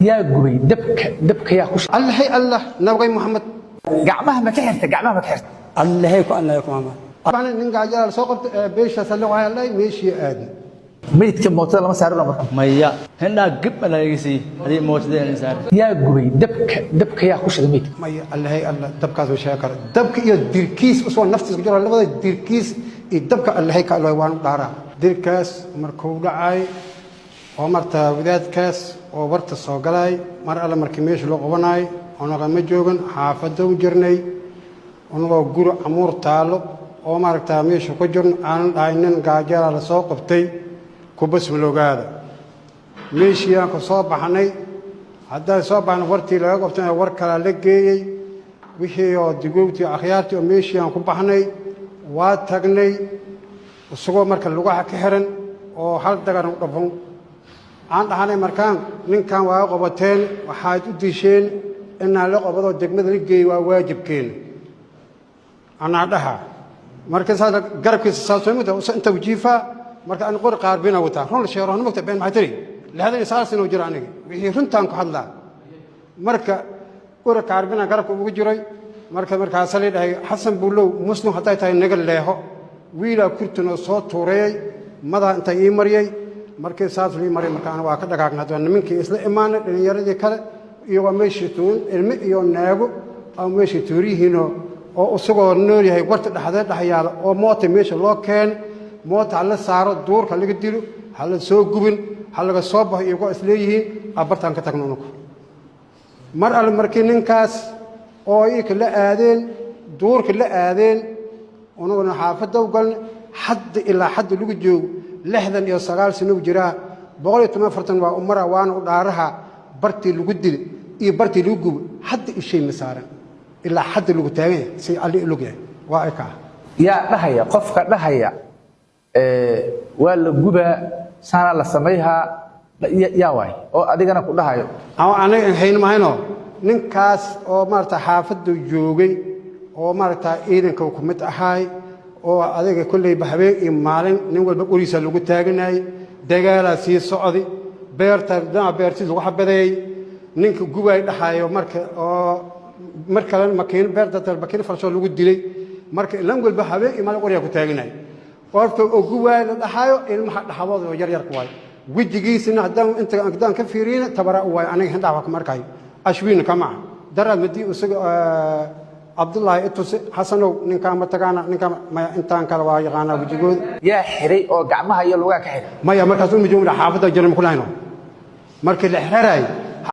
Yaa gubay dabka? Dabka yaa ku Allahay, Allah, nabigay Muxamed. Gacmaha ma ka xirta? Gacmaha ma ka xirta? Allahay ku allahay ku Muhammad. Nin gaajaa la soo qabtay beeshaas la waxaa meeshii aadna. Meydka mootada lama saarino marka? Maya, hindhaa gib ala iga sii hadii mootada saarin. Yaa gubay dabka? Dabka yaa ku shiday meydka? Maya, Allahay, Allah, dabkaas ma sheegi karo. Dabka iyo dirkiis usoo naftiisa ku jiro, labada dirkiis iyo dabka, Allahay ka Allah, waan u dhaaraa. Dirkaas markuu dhacay oo marta wadaadkaas oo warta soo galay, mar alle markii meesha loo qabanaay, onaga ma joogan, xaafadda u jirnay. Unagoo guri camuur taallo oo maaragtaa meesha ku jirno, aanan dhahay nin gaajala la soo qabtay kubasmaloogaada. Meeshii aan ku soo baxnay, haddaan soo baxnay, wartii laga qabtay war kalaa la geeyey, wixii oo digowtii akhyaartii oo meeshii aan ku baxnay, waa tagnay isagoo marka lugaha ka xiran oo hal dagan u dhafan. Aan dhahanay markaan, ninkan waa qabateen, waxaad u disheen inaan la qabadoo degmada la geeyey, waa waajibkeena anaa dhaha. Marka saas garabkiisa saasoo inta jiifaa, marka an qori qaarbina wataa. Run la sheero mogta, been maxay tiri? 69 sano jira aniga, wixii runtaan ku hadlaa. Marka qori qaarbina garabka ugu jiray. Marka markaasa la dhahay, Xasan Buulow, muslim hadday tahay naga leexo. Wiilaa kurtun oo soo tuureeyey madaxa inta ii mariyey. Markii saas lii maray, marka ana waa ka dhagaaqnay. Haddana nimankii isla imaanay, dhallinyaradii kale iyagoo meeshii tuun, ilmo iyo naago oo meeshii tuuriyihiinoo oo isagoo nool yahay warta dhexdeed dhex yaala, oo moota meesha loo keenay, moota ha la saaro, duurka laga dilo, ha la soo gubin, ha laga soo baxo, iyagoo isleeyihiin abartaan ka tagno unuku. Mar alle markii ninkaas oo ika la aadeen, duurka la aadeen, unuguna xaafadda u galnay. Hadda ilaa hadda lagu joogo 69 sano u jiraa, 114 waa umara, waana u dhaaraha. Bartii lagu dilay iyo bartii lagu gubo hadda ishay ma saaran, ilaa hadda lagu taagan yahay si alli ilog yahay waa ay kaa. Yaa dhahaya? Qofka dhahaya waa la gubaa, saanaa la samayhaa, yaa waay oo adigana ku dhahayo? Ama anaga hayn mahayno. Ninkaas oo maarata xaafadda joogay oo maaragta ciidanka ku mid ahaay oo adiga kolleyba habeen iyo maalin nin walba qoriisa lagu taaganayay, dagaalaa sii socday, beerta dhinaca beertiis lagu xabadeeyey, ninka gubaay dhaxaayo. Marka oo mar kalena makiin beerta makiin farshoo lagu dilay. Marka lan walba habeen iyo maalin qoriyaa ku taaganayay. Qofka oo gubaay la dhaxaayo ilmaha dhaxdooda oo yar yar ku waay, wejigiisina haddaan inta haddaan ka fiiriyna tabara u waay. Aniga hindhaha waa kama arkayo, ashwiina kama ah. Daraad madii isaga Cabdullaahi ituse, Xasanow, ninkaan ma tagaana, ninkaan maya, intaan kale waa yaqaanaa wejigooda. Yaa xiray oo gacmaha iyo lugaha ka xiray? Maya, markaas uma joogna, xaafadda jirna ma kulahayno markii la xeraay.